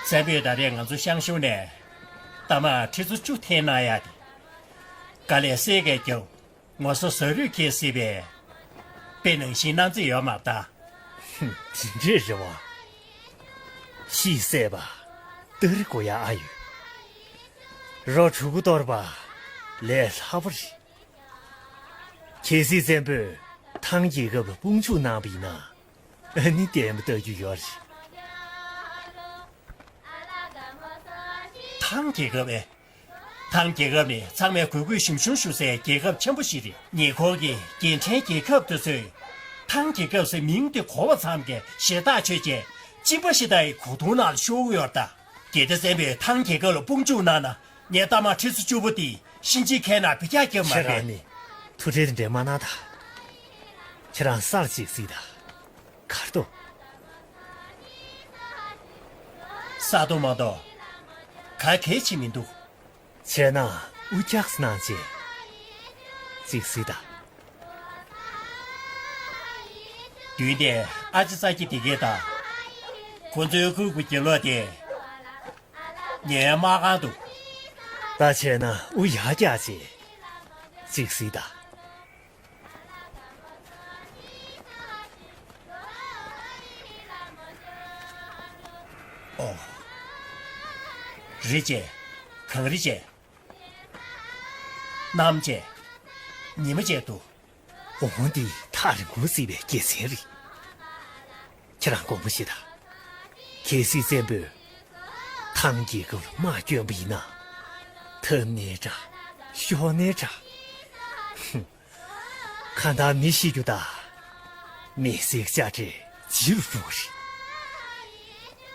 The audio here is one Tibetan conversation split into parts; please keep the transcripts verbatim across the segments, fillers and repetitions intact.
བཙན་པོས་ད་རེས་ང་ཚོ་ཤང་ཤུང་ནས་རྟ་དམག་ཁྲི་ཚོ་བཅུ་འཐེན་གནང་ཡ་དེ། དཀའ་ལས་སེ་གས་རྒྱབ། ངོ་སོ་ཟ་རུས་ཁྱེར་སྲིད་པས། དཔེ་ནང་བཞིན་གནང་རྩིས་ཡོད་མ་རེད་ད། ཧུམ། དེ་འདྲས་རེད་བ། ཤི་བསད་པ། སྟ་རེ་དགོས་ཡ་ཨ་ཡོད། རོ་ཕྲུ་གུ་གཏོར་པ། ལས་སླ་པོ་རེད། གལ་སྲིད་བཙན་པོས་ཐང་རྒྱལ་ཁབ་ལ་དཔུང་འཇུག་གནང་བ་ཡིན་ན། ཨ་ནི་ལྟད་མོ་ལྟ་རྒྱུ་ཡོད་རེད། ཐང་རྒྱལ་ཁབ་ཨེ། ཐང་རྒྱལ་ཁབ་ནི་ཚང་མས་གུས་གུས་ཞུམ་ཞུམ་ཞུ་སའི་རྒྱལ་ཁབ་ཆེན་པོ་ཞིག་རེད། ཉེ་འཁོར་གྱི་རྒྱལ་ཕྲན་རྒྱལ་ཁབ་དེ་ཚོས་ཐང་རྒྱལ་ཁབ་ཟེར་མིང་དེ་གོ་བ་ཙམ་གྱིས་ཞེ་ཐག་ཆོད་རྗེས་གཅིན་པ་ཞིག་ལྟ་ཡི་གོ་དུང་ནང་ལ་ཤོར་གི་ཡོད་རེད་ད། གལ་ཏེ་བཙན་པོས་ཐང་རྒྱལ་ཁབ་ལ་དཔུང་འཇུག་གནང་ན། ངའི་རྟ་དམག་ཁྲི་ཚོ་བཅུ་པོ་དེ་གཤིན་རྗེའི་ཁའི་ནང་འབུད་རྒྱག་རྒྱབ་མ་ཁྱེད་རེད། རང་ནི་ཐུགས་ཁྲལ་དེ་འདྲས་མ་གནང་དང་། ཁྱེད་རང་སར་ཅིག་གཟིགས་དང་། གར་དོ། ས་རྡོ་མ་གཏོགས་ག་གེ་ཕྱིན་མི་འདུག་བྱས་ན་དབུ་རྒྱག་གནང་བྱས། ཅིག་གཟིགས་དང་། མདུན་དེ་ཨ་ཅེ་ཙ་ཁྱི་དེ་གས་དང་། ཁོ་ཚོའི་ཁུར་གུ་གྱེན་ལོག་དེ། ངའི་དམག་ཁང་དུ། ད་བྱས་ན་དབུ་ཡར་བཀྱགས་བྱས། ཅིག་གཟིགས་དང་། ཨོ། རེད་བྱས། གངས་རི་བྱས། གནམ་བྱས། ཉི་མ་བྱས་འདུག་འོ་འདི་ཐག་རིང་པོ་གཟིགས་པའི་དགེ་མཚན་རེད། ཁྱེད་རང་དགོངས་པ་བཞེས་དང་། གལ་སྲིད་བཙན་པོས་ཐང་རྒྱལ་ཁབ་ལ་དམག་བསྐྱོན་པ་ཡིན་ན། འཐབ་ནའི་འདྲ། ཤོར་ནའི་འདྲ། ཧུམ། གང་ལྟར་མི་ཤི་རྒྱུ་དང་། མི་བསད་དཔྱ་ཁྲལ་ལྗིད་རུ་འགྲོ་གི་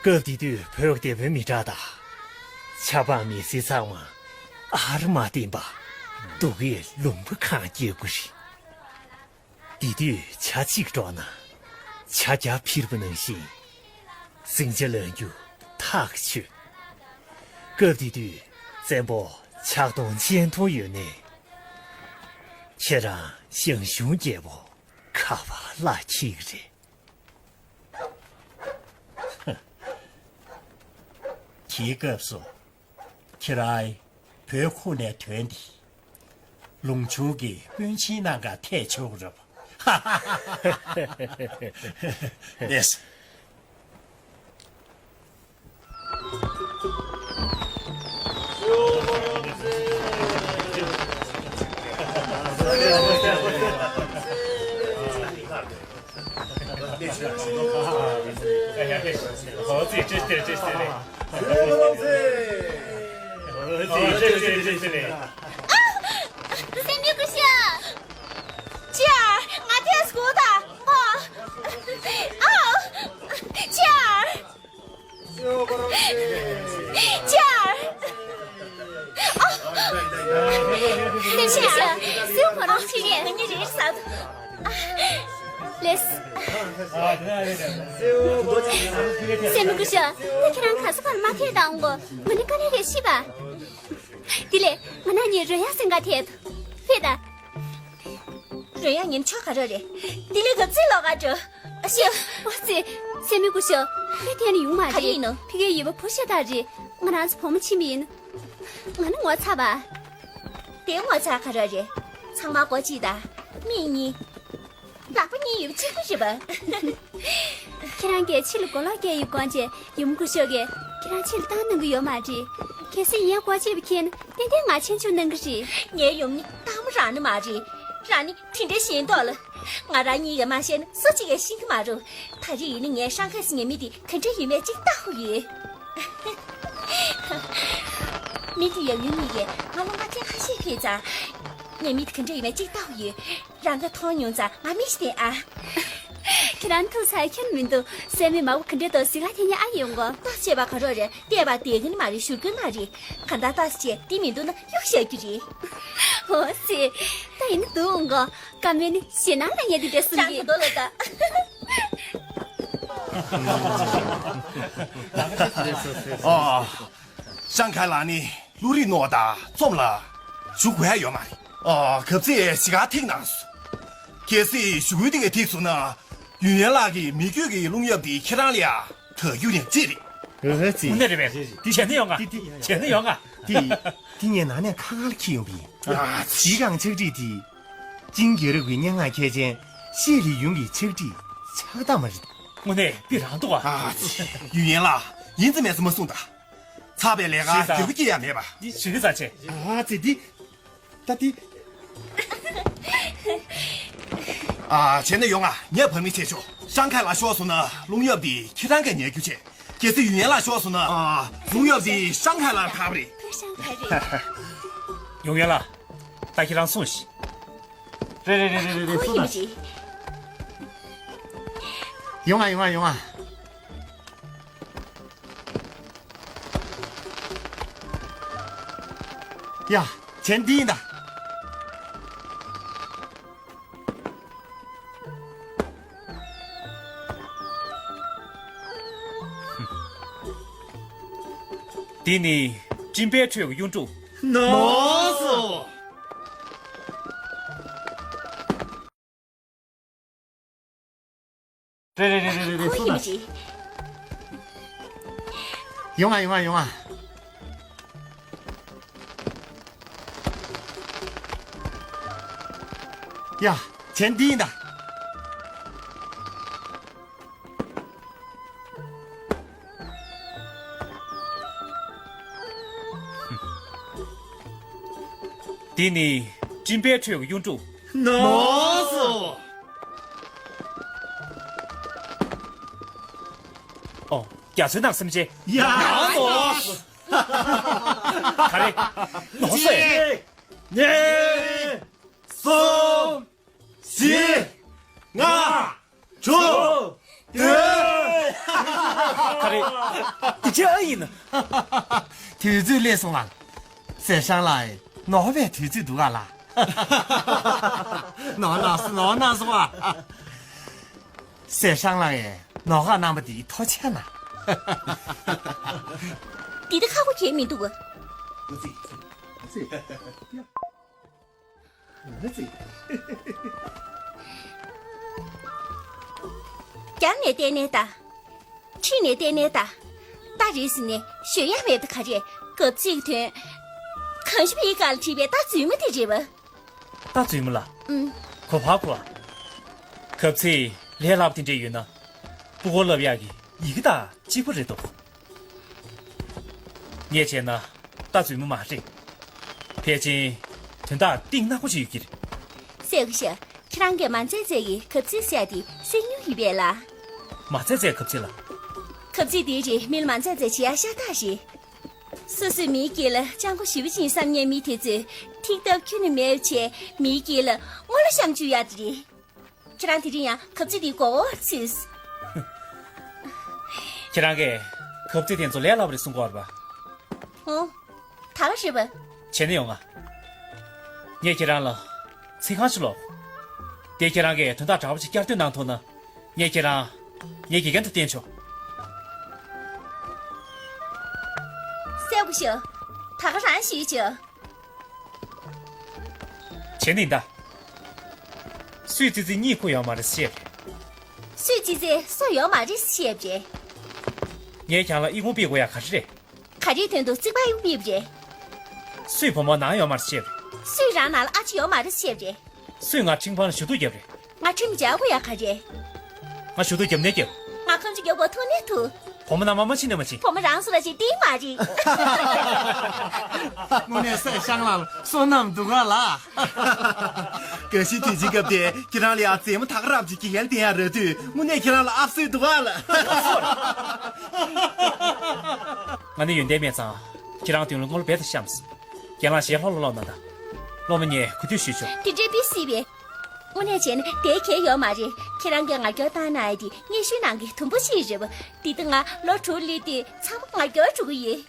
རེད། སྐབས་དེ་དུས་བོད་ཀྱི་སྡེ་དཔོན་མི་དྲག་དང་། ཆབ་འབངས་མི་སེར་ཚང་མ་ཨར་མ་བསྟན་པ། སྡུག་གིས་ལུང་པ་གང་བསྐྱལ་དགོས་རེད། དེ་དུས་ཇ་གཅིག་འགྲོ་ན་ཇ་བརྒྱ་འཕིར་བ་ནང་བཞིན། ཟིང་ཆ་ལངས་རྒྱུ་ཐག་ཆོད། སྐབས་དེ་དུས་བཙན་པོ་ཇ་མཐོང་མཆན་མཐོང་ཡོད་ནའི། ཁྱེད་རང་ཞང་ཞུང་རྒྱལ་པོ་ཁ་བ་ལ་འཁྱིལ་གི་རེད། དེའི་སྐབས་སུ། ཁྱེད་རང་བོད་ཁུག་ནས་ཐོན་ཏེ། ལུང་ཆུང་གི་དཔོན་ཆེན་ནང་ག་ཐད་ཆོག་རབ། ལེས། སེམས་མི་དགའ་ཤག་ཅི་ཡ། ང་ཐད་སྐུ་ད། ཨ། ཨ། ཅི་ཡ། ཅར། ཨ། སེམས་ཤ་ཤ། སེའུ་ཁོ་རང་ཕྱི་ནས་ང་གཉིས་རེད་ཟ། ལེས། སེམས་མི་དགའ་ཤག་ད་ཁྱེད་རང་ག་ས་གར་མ་ཐད་དང་གོ། ང་ནི་དཀའ་ལས་རེད་ཤི་བ། དེ་ལས་ང་ན་ཉེ་རོལ་ཡ་སེང་ག་ཐད། ཕེ་ད། རོལ་དབྱངས་ཉན་ཆོག་ག་རོ་རེད། དེ་ལས་ག་ཚིག་ལོག་ག་འགྲོ། ཨ་ཤི། ཨོ་ཙི། སེམས་མི་དགའ་ཤག་ཕ་གི་དེ་ནི་ཡོང་མ་རེད། ག་རེ་ཡིན་ནོ། ཕ་གིའི་ཡུལ་པ་བུ་ཤ་སྟག་རེད། ང་རང་ཚོ་བུ་མོ་ཕྱི་མི་ཡིན། ང་ནི་ངོ་ཚ་བ། དེ་ངོ་ཚ་ག་རོ་རེད། ཚང་མ་མགོ་གཅིག་དང་། མིག་གཉིས། ལག་པ་གཉིས་ཡོད་པ་གཅིག་པུ་རེད་པ། ཁྱེད་རང་གིས་ཕྱི་ལ་གོ་ལོག་བསྐྱལ་ཡོད་དགོངས་བྱས་ཡུམ་སྐུ་ཞབས་ཀྱིས་ཁྱེད་རང་ཕྱི་ལ་བཏང་གནང་གི་ཡོད་མ་རེད། གལ་སྲིད་ངའི་སྒོ་ཕྱེས་པ་མཁྱེན་ཏན་ཏན་ང་ཆེན་ཆུང་གནང་གི་རེད། ངའི་ཡུམ་ནི་སྟག་མོ་རང་ནི་མ་རེད། རང་ནི་དེ་འདྲའི་ཞེན་མདོག་ལ། ང་རང་གཉིས་ཀྱིས་མ་ཤེས་ན་སུ་གཅིག་ཡང་ཤེས་ཀྱི་མ་རེད། ད་རེས་ཡིན་ན་ངའི་ཧྲང་ཧའེ་སི་ཉེ་མི་དེ་ག་འདྲ་ཡིན་མིན་གཅིག་བལྟ་དགོས་ཡོད། མི་དེ་ཡབ་ཡུམ་གཉིས་ཀྱིས་ང་ལོ་ལྔ་བཅུ་ཁ་ཤས་ཕེབས་ཙང་། ཉེ་མི་དེ་ག་འདྲ་ཡིན་མིན་གཅིག་བལྟ་དགོས་ཡོད། རང་ག་མཐོང་མྱོང་ཙང་ང་མི་ཤེས་ཏེ་ཨ། ཁྱེད་རང་ཐུག་ཚར་ཁྱོན་མི་འདུག་སེམས་མི་མང་པོ་ག་འདྲ་འདུག་ཟིག་ལ་དེ་ཉིད་ཨ་ཡོང་གོ། ཏོག་ཙམ་བྱས་པ་ག་རོ་རེད། བལྟས་པ་བསྡད་གི་ནི་མ་རེད། བཞུར་གི་མ་རེད། གང་ལྟར་ཏོག་ཙམ་བྱས་དེ་མི་འདུག་ན་གཡུག་བཞག་རྒྱུ་རེད། ཧོ་སི། ད་ཡིན་ན་འདུག་འོང་གོ། བཀའ་མོལ་ནི་ཞེད་སྣང་ལ་ཉལ་དུས་འདྲ་གསུང་གི། ཅང་གི་འདུག་ལ་ད། ཨ། ཤང་ཁའི་ལགས་ནི་བློ་རིག་རྣོ་བ་དང་རྩོམ་ལ་ཞུ་དགོས་ཡ་ཡོད་མ་རེད། ཨ། གབ་ཚིག་ཞེ་དྲག་ཐིག་གནང་སོང་། གལ་སྲིད་ཞུ་སྐུལ་དེ་གས་ཐིག་སོང་ན། ཡུན་ཡན་ལགས་ཀྱི་མི་རྒྱུད་ཀྱི་རླུང་གཡབ་དེ་ཁྱེད་རང་ལ་ཡ་དར་རྒྱུ་ཡང་ཅི་རེད། ཨ་ཙི། དངོས་གནས་རེད་པས། འདི་བྱས་ན་ཡོང་ང་། འདི་འདི་བྱས་ན་ཡོང་ང་། འདི་འདི་ངས་ནང་ནས་ཁ་ཁར་འཁྱེར་ཡོང་པ་ཡིན། ཨ་ཙི། གཞི་གང་ཕྱག་བྲིས་འདི། ཅིང་རྒྱལ་རབས་ཀྱི་སྙན་ངག་མཁས་ཅན་ཤེས་རིག་ཡུང་གི་ཕྱག་བྲིས་ཆགས་སྡང་མ་རེད། དངོས་གནས་དཔེ་རང་འདུག་ཨ། ཨ་ཙི། ཡུང་ཡན་ལགས། ཡིན་ཙམ་མེད་ཙམ་མ་གསུངས་དང་། ཚགས་པའི་ལས་ཀར་ཞེ་ས། འགྱོད་པ་སྐྱེ་ཡ་མེད་པ། འདི་ཞེ་ས་བྱས། ཨ་ཙི་འདི། ད་འདི། ཨ། བྱས་ན་ཡོང་ང་། ངས་བབས་ནི་བྱས་ཆོག་ཤང་ཁའི་ལ་ཤོར་སོང་ན་རླུང་གཡབ་འདི་ཁྱེད་རང་གིས་ཉལ་རྒྱུ་བྱས། གལ་སྲིད་ཡུང་ཡན་ལགས་ཤོར་སོང་ན། ཨ། རླུང་གཡབ་འདི་ཤང་ཁའི་ལ་འཐག་པ་རེད། ཁོ་ཤང་ཁའི་རེད། ཡུང་ཡན་ལགས། ད་ཁྱེད་རང་སོང་ཞིག་རེད་རེད་རེད་རེད་རེད། ཁོ་སོང་ཡིན་ན། ཅི། ཡོང་ང་ཡོང་ང་ཡོང་ང་། ཡ། བྱས་ན་འདི་ཡིན་ད། འདི་ནི་སྤྲིན་པའི་ཁྲོད་ཀྱི་གཡུ་འབྲུག་ནོ་སོ། རེད་རེད་རེད་རེད་རེད། ཁོ་སུ་ཡིན་ན། ཅི། ཡོང་ང་ཡོང་ང་ཡོང་ང་། ཡ། བྱས་ན་འདི་ཡིན་ད། འདི་ནི་སྤྲིན་པའི་ཁྲོད་ཀྱི་གཡུ་འབྲུག་ནོ་སོ། ཨོ། རྒྱ་མཚོའི་ནང་སེམས་ཅན། ཡ། ནོ་སོ། ག་རེ། ནོ་སོ། གཅིག་གཉིས། གསུམ། བཞི། ལྔ། དྲུག་བདུན། ག་རེ། འདི་ཅི་ཨ་ཡིན། དུས་ཚོད་སླེབས་སོང་ང་། སེ་ཤང་ལགས། ནོར་བའི་དུས་ཚོད་འདུག་ག་ལ། ནོར་ན་སོང་ནོར་ན་སོང་ཨ། སེ་ཤང་ལགས། ནོར་ཁ་གནང་བ་འདི་ཐུགས་རྗེ་གནང་། འདི་ད་ཁག་པོ་གང་ཡང་མི་འདུག་ག་རྒྱབ་ནས་བལྟས་ནའི་ད། ཁྲིད་ནས་བལྟས་ནའི་ད། རྟ་རེད་ཟེར་ནས་ཞུ་ཡ་མེད་པ་ག་རེ། གབ་ཚིག་དོན། གང་ཞིབ་ཡིག་ག་ལ་བྲིས་པའི་རྟ་རྫུན་མ་དེ་རེད་པ། རྟ་རྫུན་མ་ལ། ཨུམ། གོ་བ་གོ་བ། གབ་ཚིག་ལས་སླ་པོ་དེ་འདྲས་ཡོད་ན། སྤུ་གུར་བསླབ་ཡག་གི་ཡི་གེ་དང་གཅིག་པ་རེད་འདུག་ངས་བྱས་ན་རྟ་རྫུན་མ་མ་རེད། ཕལ་ཆེར་དོན་དག་གཏིང་ནག་པོ་ཞིག་ཡོད་ཀྱི་རེད། སེ་གུ་ཤ། ཁྱེད་རང་གིས་མ་ཚད་ཚད་ཀྱི་གབ་ཚིག་ཟེར་ཡ་དེ་གསན་མྱོང་ཡོད་པས་ལ། མ་ཚད་ཚད་གབ་ཚིག་ལ། གབ་ཚིག་དེའི་རིགས་མི་ལ་མ་ཚད་ཚད་བྱེད་ཡ་ཤ་སྟག་རེད། སོ་སོའི་མིའི་སྐད་ལ་སྤྱང་པོ་ཞེ་པོ་ཅིག་བསམ་མཁན་མི་དེ་ཚོས་ཐིག་གཏབ་ཁྱོན་ནས་མེད་པ་བྱས་མིའི་སྐད་ལ་སྔོན་ལ་བཤམས་བཅུག་ཡ་དེ་རེད། ཁྱེད་རང་དེ་རིང་ཡང་གབ་ཚིག་དེའི་མགོ་བོར་ཚུད། ཁྱེད་རང་གིས་གབ་ཚིག་དེ་ཚོ་ལས་སླ་པོ་རེད་གསུང་གི་ཡོད་རེད་པ། ཨོ། ད་ག་རེད་པ། བྱས་ན་ཡོང་ང་། ངས་ཁྱེད་རང་ལ་ཚིག་རྐང་ཞིག་ཀློག་དེ་ཁྱེད་རང་གིས་དོན་དག་འདྲ་པོ་ཞིག་བསྐྱར་ཟློས་གནང་ཐུབ་ན། ངས་ཁྱེད་རང་ངའི་དགེ་རྒན་དུ་བསྟེན་ཆོག་སེ་གུ་ཤ། ད་ག་རང་ཞུས་ཆོག་བྱས་ནས་ད། སུས་ཙི་ཙི་གཉིད་ཁུག་ཡོད་མ་རེད་ཟེར་བཤད་པ་རེད། སུས་ཙི་ཙི་སོ་ཡོད་མ་རེད་ཟེར་བཤད་པ་རེད། ངས་ཁྱེད་རང་ལ་ཨི་ཁུང་ཕུད་དགོས་ཡ་ག་རེ་རེད། ག་རེའི་དོན་དུ་རྩིག་པ་ཨི་ཁུང་ཕུད་པ་རེད། སུས་བུ་མོ་ནང་ཡོད་མ་རེད་ཟེར་བཤད་པ་རེད། སུས་རང་ནང་ལ་ཨ་ཅེ་ཡོད་མ་རེད་ཟེར་བཤད་པ་རེད། སུས་ང་ཁྲིམས་ཁང་ལ་ཞུ་གཏུག་བརྒྱབ་རེད། ང་ཁྲིམས་འཇལ་དགོས་ཡ་ག་རེ། ང་ཞུ་གཏུག་བརྒྱབ་ནས་བརྒྱབ། ང་ཁ་མཆུ་རྒྱག་དགོས་ཐུག་ནས་ཐུག་བུ་མོ་ནང་མ་མ་ཕྱིན་ནས་མ་ཕྱིན། བུ་མོ་རང་སུ་ལ་ཅིག་བསྟན་མ་རེད། དངོས་གནས་སེ་ཤང་ལགས་བསོད་ནམས་འདུག་ག་ལ། དགའ་ཞིག་དུས་ཅི་སྐབས་དེ་ཁྱེད་རང་ལ་ཡང་རྩེད་མོ་ད་ག་རབ་ཅིག་དགེ་རྒན་བསྟེན་ཡ་རེད་དུས་དངོས་གནས་ཁྱེད་རང་ལ་ཨབ་སོས་འདུག་ག་ལ། ང་ནི་ཡོན་ཏན་མེད་ཙང་ཁྱེད་རང་དོན་ལ་ངོ་ལ་རྦད་དེ་བཤམས་སོང་། རྒན་ལགས་ཞལ་ལྷོག་ལ་ལོག་གནང་དང་། སློབ་མ་ངས་གུས་འདུད་ཞུས་ཆོག་དེ་འདྲའི་དཔེ་སྲིད་པས། དངོས་གནས་བྱས་ན་དེ་གལ་ཡོད་མ་རེད། ཁྱེད་རང་གིས་ང་སྐྱོར་བཏང་གནང་ཡ་དེ་སྙན་ཞུ་གནང་གི་དུམ་བུ་ཞིག་རེད་པ། འདི་ལྟ་ང་ལོ་དྲུག་སླེབས་དུས་ཚང་མ་ང་སྐྱོར་འགྲོ་གི་ཡོད།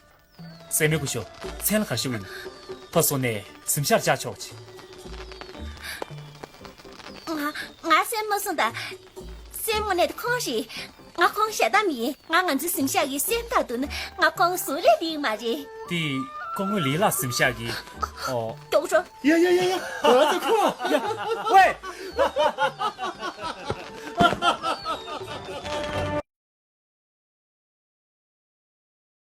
སྲས་མོའི་སྐུ་ཞབས་མཚན་ལ་ག་རེ་ཞུ་གི་ཡིན། ཕར་སོང་ནས་གཟིམ་ཤག་བཅར་ཆོག་ཅིག་ང་ང་སྲས་མོ་སོང་ད། སྲས་མོ་ནས་ཁོང་རེད། ང་ཁོང་ཞལ་གདམས་ཡིན། ང་ང་ཚོའི་གཟིམ་ཤག་གི་སྲས་མོ་ལྟར་འདུག་ན་ང་ཁོང་ཟུར་ལས་ལེགས་མ་རེད། དེ་སྐུ་ངོ་ལི་ལགས་གཟིམ་ཤག་གི། ཨོ། མགྱོགས་པོ་ཤོག་ཡ་ཡ་ཡ་ཡ། ཨ་ཙི་ཁོ། ཡ། ཝེ།